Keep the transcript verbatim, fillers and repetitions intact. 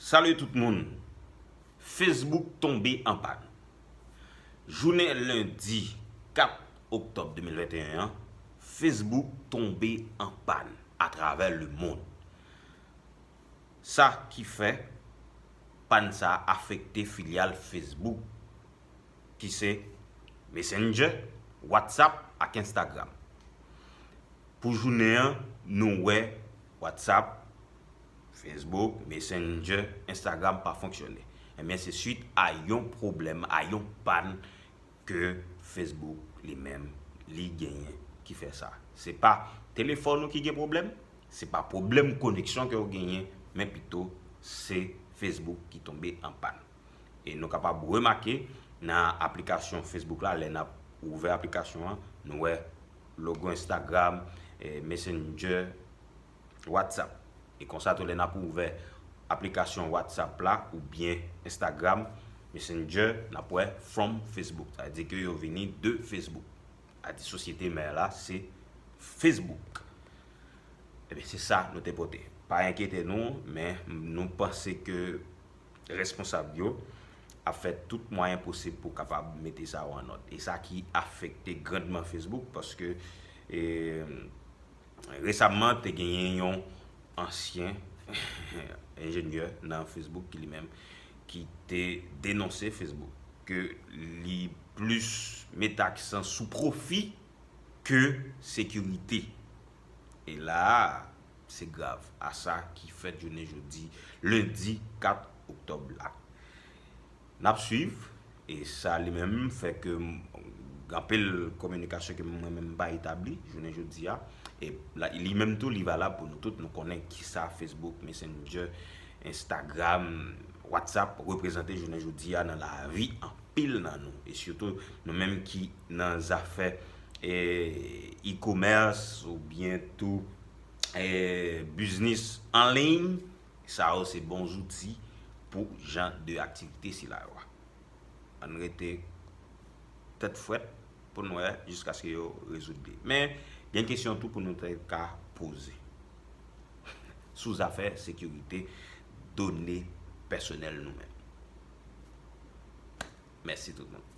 Salye tout moun. Facebook tonbe an pàn. Jounen lendi kat oktòb de mil venteyen an, Facebook tonbe an pàn atravè lemonn. Sa ki fè pàn sa afekte filyal Facebook ki se Messenger, WhatsApp ak Instagram. Pou jounen an, nou wè WhatsApp, Facebook, Messenger, Instagram pa fonksyone. Ebyen, se swit a yon pwoblèm, a yon pàn ke Facebook li menm li genyen ki fè sa. Se pa telefòn ou ki gen pwoblèm, se pa pwoblèm koneksyon ke w genyen, men pito se Facebook ki tonbe an pàn. E nou kapab remake nan aplikasyon Facebook la, lè n ap ouvè aplikasyon an, nou wè logo Instagram, eh, Messenger, WhatsApp. E konsa tou, lè n ap ouvè aplikasyon WhatsApp la oubyen Instagram, Messenger, n ap wè from Facebook. Sa vle di ke yo vini de Facebook. A di sosyete mè la, se Facebook. Ebyen, se sa nou te pote. Pa enkyete nou, men nou panse ke responsab yo ap fè tout mwayen posib pou kapab mete sa yo an òd. E sa ki afekte grandman Facebook, paske, e, resamman te genyen yon ansyen enjenyè nan Facebook ki li menm ki te denonse Facebook ke li plis mete aksan sou pwofi ke sekirite. E la a, se grav a sa ki fèt jounen jodi, lendi kat oktòb la. N ap swiv, e sa li menm fè ke m, anpil kominikasyon ke mwen menm m pa etabli jounen jodi a. E la, li menm tou, li valab pou nou tout. Nou konnen kisa Facebook, Messenger, Instagram, WhatsApp reprezante jounen jodi a nan lavi anpil nan nou. E sitou nou menm ki nan zafè, e, e-commerce oubyen tou, e, biznis an liy, sa yo se bon zouti pou jan de aktivite sila yo a. Ann rete tèt frèt pou n wè jiskaske yo rezoud li. Men, gen kesyon tou pou nou te ka poze sou zafè sekirite done pèsonèl nou menm. Mèsi tout moun.